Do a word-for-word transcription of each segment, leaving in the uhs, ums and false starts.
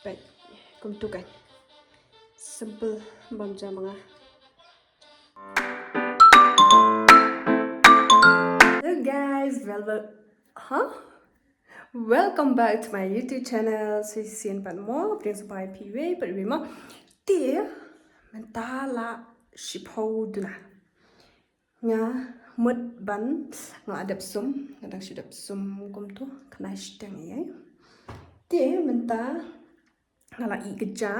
Peit, kumtu kan. Simple, bam ja ma nga. Hello guys, well, well, huh? Welcome back to my YouTube channel. Shisien pat mo, pdiang sngewbha ïa phi iwei pa iwei mo. Te mynta la shiphew duna. Nga mut ban, nga la dep sum, nga dang shu dep sum kumtu, kane shiteng ïa. Te mynta nga la ïeh ka ja,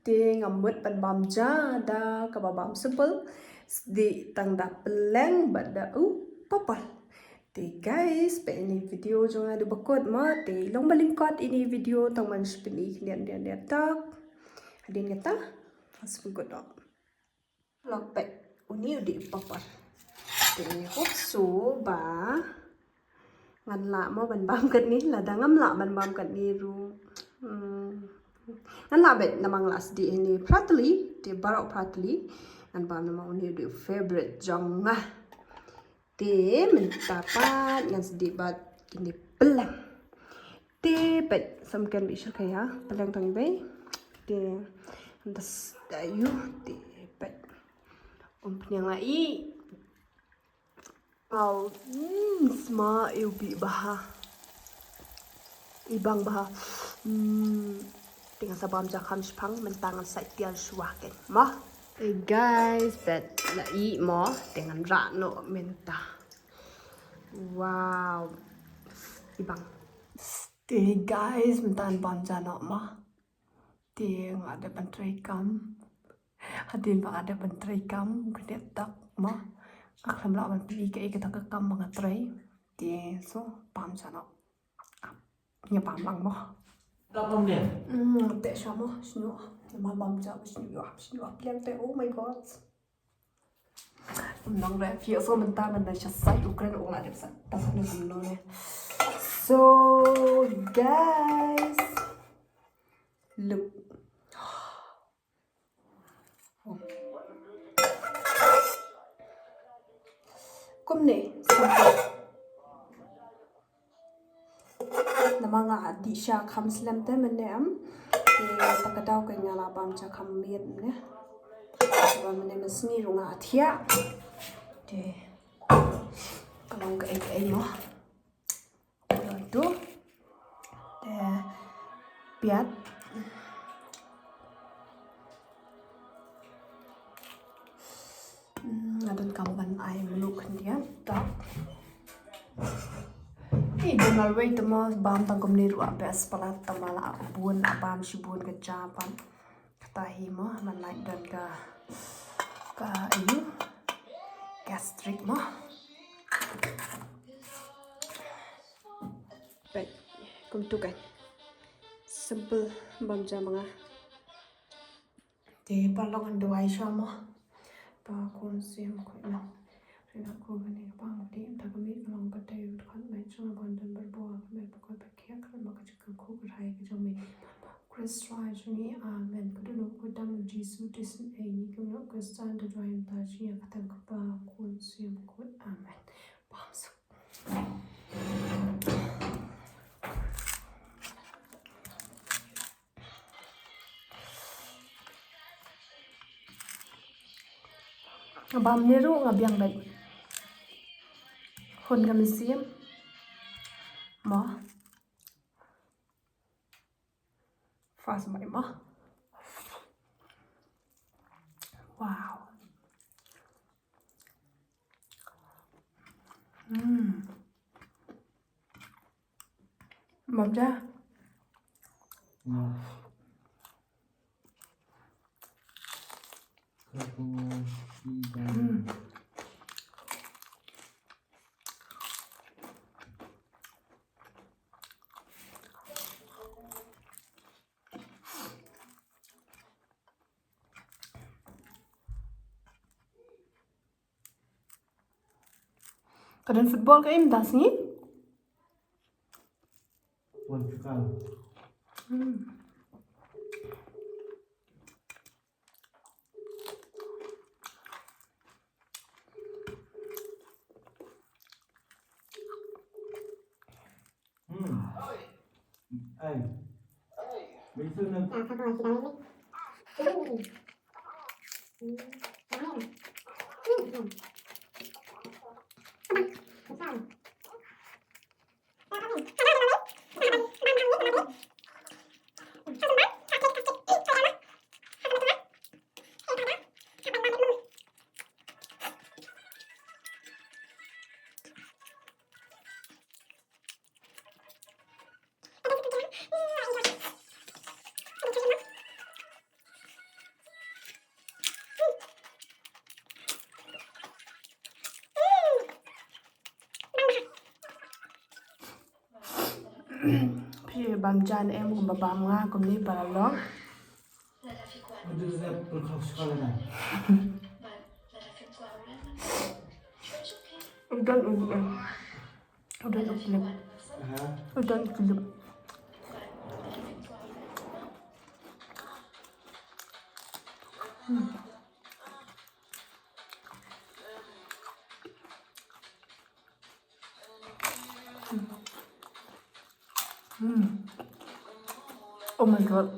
te nga mut ban bam ja da kaba bam simple, sdih tang da pylleng bad da u papal. Te guys, peit ïa ine i video jong nga haduh ba kut mo, te long ba lyngkot ine i video tang ban shu pyni khyndiat khyndiat khyndiat tok. Hadien kata, sa pynkut noh. Lok peit, une u dih u papal. Te hope so ba ngan lah mo ban bam katne, lada ngam lah ban bam katne ruh. Hmm. Ngan lah beit namar nga la sdih ine phra tylli, te baroh phra tylli ngan bam namar une u dih u favorite jong nga. Te mynta pat ngan sdih bad kine pylleng. Te peit, sa ym ken bishar ka ïa pylleng tang iwei. Te mynta sdih ïa u, te peit. Um pynïang la i. Wow, mm, sma ïa u bih bha. I bang bha. Hmm, te ngan sa bam ja kham shiphang, mynta ngan sa ïa tiar shuwa ken mo. Hey guys, peit la ïeh mo, te ngan rah noh mynta. Wow. I bang. Te guys, mynta ngan bam ja noh mo. Te nga dep ban trei kam. Hadien ba nga dep ban trei kam, ka dep tak mo. Nga khlem lah ban plie kaei kata ka kam ba nga trei. Te so, bam ja noh. Nga bam lang mo. Ka bam ne? Hmm, te sha mo, shnyo. Nga bam ja, shnyo, shnyo, pliang te, oh my God. Nong re, phi so mynta man da sha sai u kren u la dep sa. Ta sa ne kumno ne. So, guys. Look. Kumne, simple. Namar nga dih sha kham slem te mynne em. Te ta ka daw ka nga la bam sha kham miet mynne. Ba mynne mynsngi ruh nga thiah. Te ka long kaei kaei mo. Ïa tu. Te piat. Hmm, nga donkam ban ai mluh khyndiat. Tak. Ei, don marwei te mo bam tang kumne ruh best palat, tang ba la bun, la bam shibun ka ja pat. Kata hi mo, man lait don ka, ka, ïa u, gastric mo. Peit, kumtu kan. Simple, bam ja ma nga. Te paralok ngan duwai shuwa mo. Kpa, Khun, Mynsiem Bakhuid mo. Ri na ko kane ka pang dih, ta ka mih ka long ka dei, u dkhot bad jong nga ban don barabor, ka mih bakhuid bakhiah, ka long ba ka jingkyrkhu ka rai ka jong me. Khrist Trai jong ngi, amen. Ka dohnud ka dang Jisu Khrist, eh, ngi kynmaw Khristan da duwai mynta jingïa ka tang Kpa, Khun, Mynsiem Bakhuid, amen. Bam suk. Nga bam ne ruh nga biang bad hun ka mynsiem. Mo. Fast mai mo. Wow. Hmm. Bam ja. Hmm. Ka don football ka im da sngi? Portugal. Hmm. Hmm. Ai. Ai. Bai sa Phi bam jan em kumba bam nga kumne paralok. Udan udan. Udan uklip. Udan uklip. Hmm. Mm. Oh my God.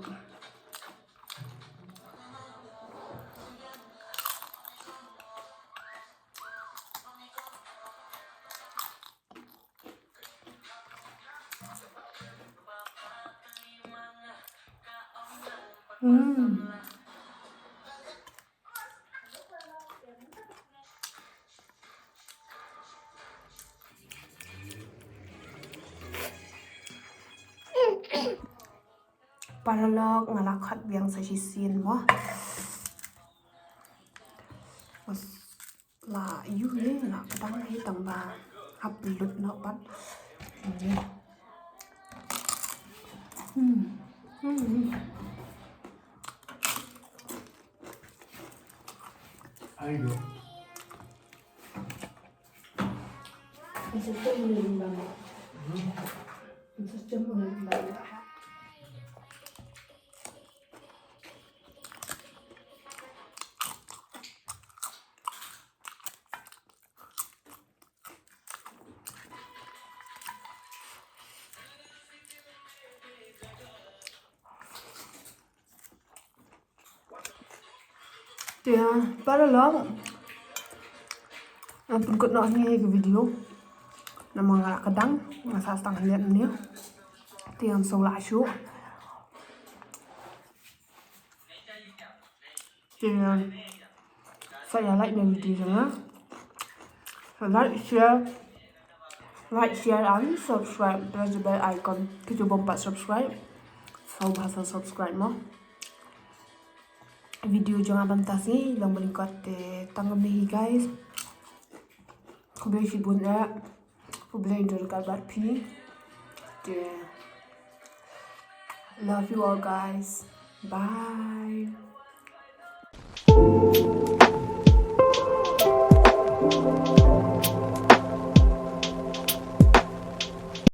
Mm. Paralok, nga la khot biang sa shisien mo. Bas la ïu ne la kdang hi tang ba hap lut noh pat. Hmm. Hmm. Ayo. Te paralok, ngan pynkut noh hangne ïa ka video. Namar nga la kdang, nga sah tang hangne. Te ngam sngewlah shuh. Te sa ïa like na video jong nga. Like, share, like, share and subscribe. Press the bell icon. Kito bym pat subscribe, sngewbha sa subscribe mo. Video jong nga mynta sngi long ba lyngkot te tang kumne hi guys. Khublei shibun eh. Khublei ïa ka bar phi. Te love you all guys. Bye.